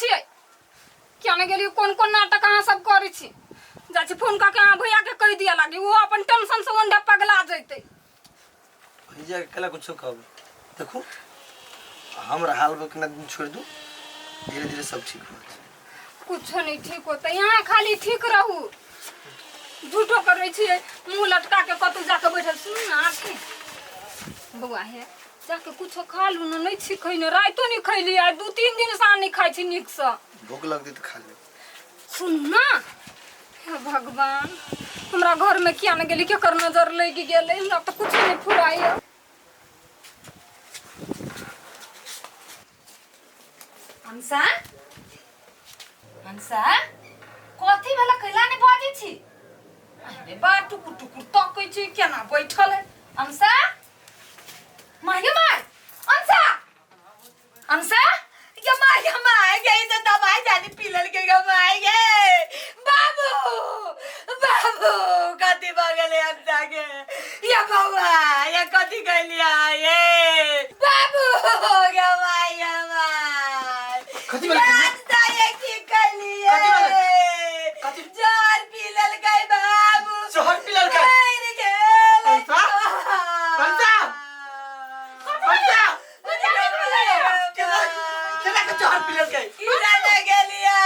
छियै। किया नहि गेलियै? कोन कोन नाटक अहाँ सब करै छी? जाइ छी फोन कऽ के अहाँ भैया के कहि दिअ लागी, ओहो अपन टेंशन से ओंडे पगला जैतै। भैया के केला कुछो कहबै? देखू, हमरा हाल में केना दिन छोड़ि दू, धीरे धीरे सब ठीक हो जेतै। कुछो नहीं ठीक होतै, यहाँ खाली ठीक रहू। झूठो करै छियै मुँह लटका के कतौ जाके बैठल। सुनू ने आखिर बौआ, हे जाके कुछो खा लू ने। नहि छी खैने, रातिो नहि खैली, आइ 2-3 दिन से अहाँ नहि खाइ छी नीकसँ। भूख लगतै तऽ खा लेब। सुनू ना, हे भगवान, हमरा घर में किया ने गेली? केकर नजर लगि गेलै? हमरा तऽ कुछो नहि फुराइए। अंशा, अंशा, कथी भेला? कैला नहि बाजै छी? अरे बा, टुकुर टुकुर तकै छी, केना बैठल है। अंशा, माय माय, अंशा, अंशा। ये माय, ये माय, ये तो दवाई जानी पी लल के। ये माय, ये बाबू, बाबू, कथी भऽ गेलै अंशा के? ये बौआ, ये कथी कैलिया? ये बाबू, ये माय, ये माय। कथी भेलै? ये अंशा, ये की कैलिए? कथी भेलै? कथी? जहर पी लेलकै बाबू। जहर पी लेलकै? मरि गेलै। अंशा? अंशा? अंशा! केना केना के जहर पी लेलकै? केना गेलियै?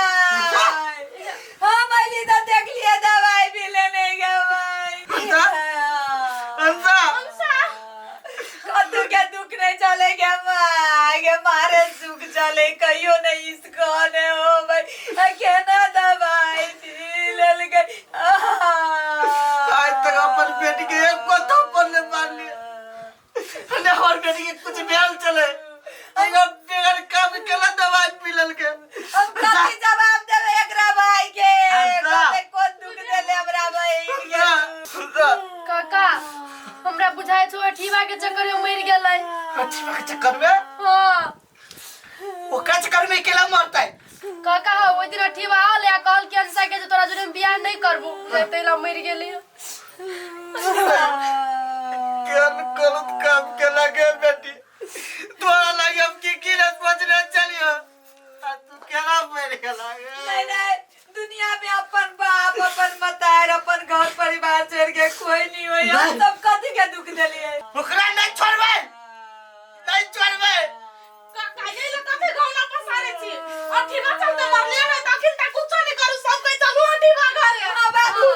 हम अयली तऽ देखलियै दवाइ भी लेने गेबै। अंशा? अंशा? कतू के दुख नहीं चले गे माँ, गे मारे सुख चले, कहियो नहीं इसको ने हो भाई, केना दवाई पी लेलकै। आज तक अपन बेटी के एक थप्पड़ नहीं मारलिए ने, हमर बेटी के कुछ भेल चले, एगो बेगर काम केला दवाई पी लेलकै। हम कथी जवाब देबै एकरा भाई के? अंशा। कते कोन दुख देले हमरा बहिन के? अंशा, काका, हमरा बुझाइ छौ अठीबा के चक्कर में मरि गेलै। अठीबा के चक्कर में? हाँ। ओकरा चक्कर में केला मरतै? काका, हाँ, ओहि दिन अठीबा आल आ कहल कि अंशा के जे तोरा जोरे हम बियाह नहि करबो, तै ला मरि गेलै। केहन गलत काम केला गे बेटी? तोरा लागे हम की की ना सोचने चलियो, आ तू केना मरि गेला गे? नहीं नहीं, दुनिया में अपन बाप, अपन मतार, अपन घर परिवार छोड़ के कोई नहीं होई। हम नहीं। सब कथी के दुख देलिए? ओकरा नहीं छोड़बै, नहीं छोड़बै। काका, ये लोग कथी घौना पसारे छी? अथीबा चलते मरले ने त अखिन तक कुछो नहीं करू, सब कहि चलू अथीबा घरे। हाँ बाबू,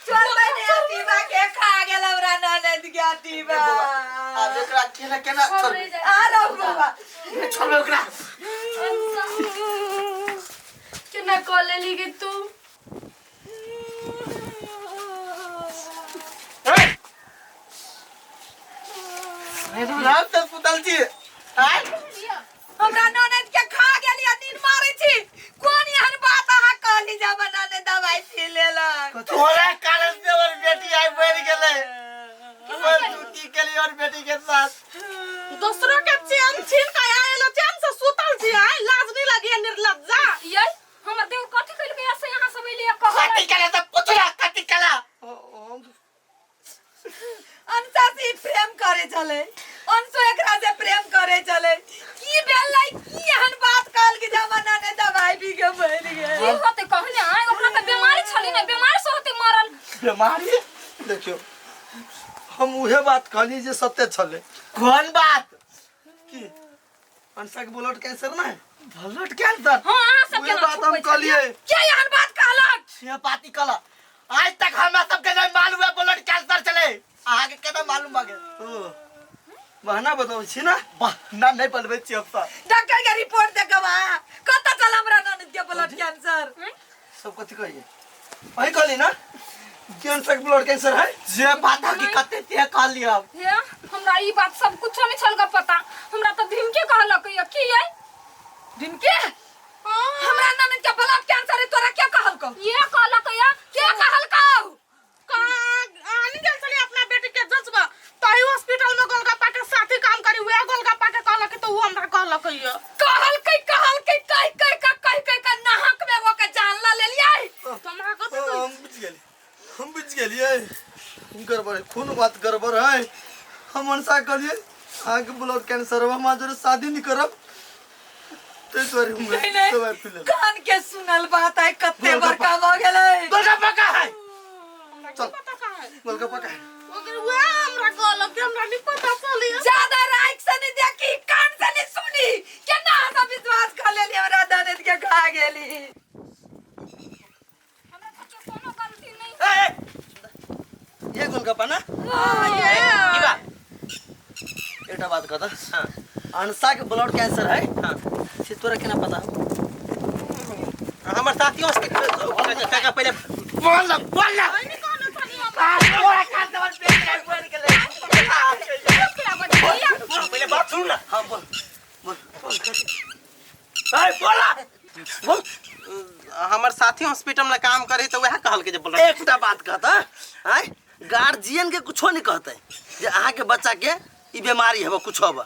छोड़बै नहीं अथीबा के, खा गेल हमरा ननद के अथीबा। आब एकरा केना केना छोड़बै? आ रहो बाबा। नहीं छोड़बै ओकरा। केना कऽ लेली गे तू? राम से सुतल छी आय? हमरा ननद के खा गेली आ नींद मारै छी। कोन एहन बात अहाँ कहली जे हमर ननद दवाई पी लेलक? तोरा कारण से हमर बेटी आइ मरि गेलै। हमर तू की केली और बेटी के साथ? दोसरो के चैन छीन के आयल, चैन से सुतल छी आय, लाज नहीं लगी निर्लज्जा? ये हमर देव कथी कइलकै से यहाँ सब एलियै कहै? कथी केला तऽ पुछला, कथी केला? अंशा से ई प्रेम करे छलै, अंशो एकरा से प्रेम करे छलै। की भेलै? की एहन बात कहल कि जे हमर ननद दवाई पी के मरि गेल? की होतै कहने? आय ओकरा तऽ बीमारी छलै ने, बीमारी से होतै मरल। बीमारी? देखियौ, हम उहे बात कहली जे सत्य छलै। कोन बात? की अंशा के ब्लड कैंसर ना है? Blood cancer? हाँ, अहाँ सब उहे केना बात हम छुपबै छलियै? कहलियै। के एहन बात कहलक? छे पाती कहलक। आज तक हमरा सबके नहीं मालूम है ब्लड कैंसर चले, अहाँ के केना मालूम भऽ गेल? ओ बहाना बताबै छी ना? बहाना नहीं बनबै छी हम सब। डॉक्टर के रिपोर्ट देखब अहाँ, कतऽ चल हमरा ननद के ब्लड कैंसर? सब कथी कहिए? वही कहली ना कैंसर, ब्लड कैंसर है। जे बात हकीकत है ते कहली हम। हे, हमरा ई बात सब कुछो नहीं छल पता, हमरा तऽ ढिमके कहलक ये। की ये ढिमके हमरा ननद के ब्लड कैंसर है तोरा के कहलकौ? ये कहलक ये। के कहलकौ? आनी गेल छली अपना बेटी के जचबा, तही हॉस्पिटल में गोलगप्पा के साथी काम करी, वह गोलगप्पा के कहलक तो उ हमरा कहलक ये। कहलकै, कहलकै, कहि कहि कऽ, कहि कहि कऽ नाहक में एगो के जान ल लेलियै। तो हमरा कथी? हम बुझि गेली, हम बुझि गेलियै, गड़बड़ है, कोनो बात गड़बड़ है। हम मनसा कहलियै अहाँके ब्लड कैंसर, हम अहाँ जोरे शादी नहीं करब। ताहि दुआरे हम नहीं, नहीं। दवाई पी लेलहुँ। कान के सुनल बात है कते गोलगप्पा। बड़का भऽ गेलै। गोलगप्पा का है? हमरा चल। की पता का है? गोलगप्पा का है? मगर वह हमरा कहलक कि हमरा नहीं पता चली। ज्यादा राख से नहीं देखी, कान से नहीं सुनी, केना हम विश्वास कर लेली, हमरा दर्द के खा गेली। हमरा सबके कोनो गलती नहीं। ए, ए, ये गोलगप्पा ना? की बात? एकटा बात कह। हाँ। अनसा के ब्लड कैंसर है। हाँ। से तोरा केना पता हो? हमर साथियों से काका पहिले बोल ना, बोल ना। नहीं कहने छली हमरा। तोरा कान दबल पेट के बोल के ले। पहिले बात सुन ना। हाँ, बोल बोल बोल। ए, बोल ना, बोल। हमर साथी हॉस्पिटल में काम करे तऽ वएह कहलकै जे ब्लड। एकटा बात कहता आय, गार्जियन के कुछो नहीं कहते जे अहाँ के बच्चा के ई बीमारी हेबे, कुछ हेबे।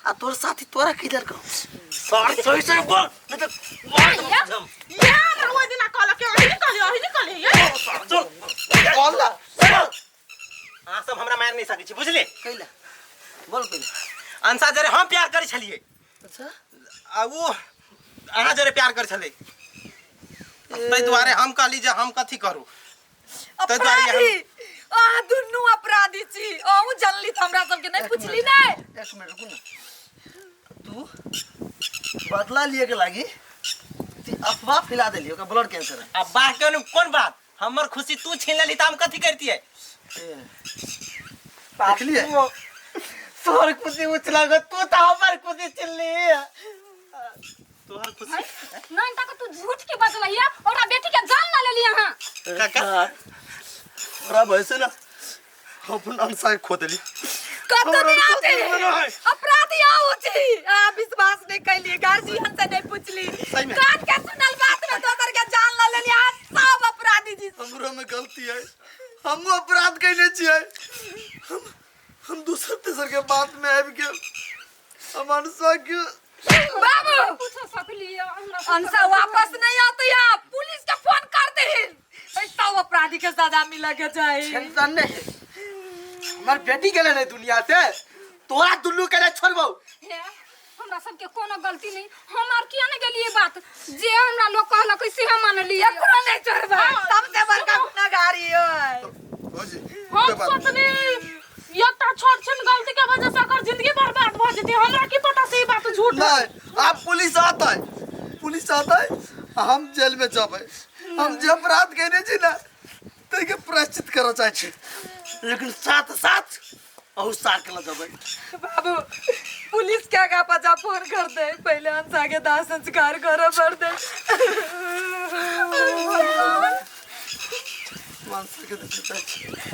आ तोर साथी तोरा किधर कहो? सर, सही से बोल, नहीं तो मार देबो हम। ये हमरा ओहि दिना कहलक कि अहीं निकली, अहीं निकली ये। सुन। बोल ना, बोल। अहाँ सब हमरा मारि नहि सकै छी, बुझलियै? कैला? बोल पहिले। अंशा जरे हम प्यार करै छलियै। अच्छा। आ ओ अहाँ जरे प्यार करै छलै, ताहि दुआरे हम कहली जे हम कथी करू, ताहि दुआरे अपराधी, अहाँ दुनू अपराधी छी। अहूँ जनली तऽ हमरा सबके नहीं पुछली नै। एक मिनट रुकू ना। तू बदला लिए के लागी ती अफवाह फैला देली ओकरा ब्लड कैंसर है? आ बाह के कोन बात, हमर खुशी तू छीन लेली तऽ हम कथी करतियै? ए, देखलियै? तोहर खुशी उछला गो, तू तऽ हमर खुशी छीनली। तोहर खुशी? नहीं तक तू झूठ के बजलैया, ओकरा बेटी के जान ना लेली अहाँ। काका। ओकरा वैसे ना अपन अनसा के खो देली। कतौ हमरा नहि साथी आते। बना है। अपराधी अहूँ छी। अहाँ विश्वास नहीं कैली, गार्जियन से नहीं पुछली, सही में। कान के सुनल बात में दोसर के जान ल लेली। अहाँ सब अपराधी छी। हमरो में गलती है, हमहूँ अपराध कैले छियै। हम दोसर तेसर के बात में आबि गेल। हम अनसा के बाबू पूछ सकली हमरा सबके। अंशा वापस नहीं आते, यहाँ पुलिस के फोन कर दे। सब अपराधी के सजा मिले के चाहिए। टेंशन नहीं है, हमर बेटी गेले नहीं दुनिया से, तोरा दुल्लू के नहीं छोड़बौ। हे, हमरा सबके कोनो गलती नहीं। हम आर किया नहीं गेलिए बात जे हमरा लोग कहलक से हम मानलिए। एकरो नहीं छोड़बै, सबसे बड़का गुनहगारी है। हम सोचनी एकटा छोट छिन गलती के वजह से ओकर जिंदगी बर्बाद भऽ जेतै। हमरा की पता से ई बात झूठ है। नहीं, आप पुलिस आता है, पुलिस आता है, हम जेल में जबै। हम जे अपराध कैने छी ना ताहिके प्रायश्चित करऽ चाहै छी, लेकिन साथ साथ अहू सार के लऽ जबै। बाबू, पुलिस के आगा पचा फोन कर दे, पहले अंशा के दाह संस्कार करे पड़ दे। मानसा के देखे चाहै छी।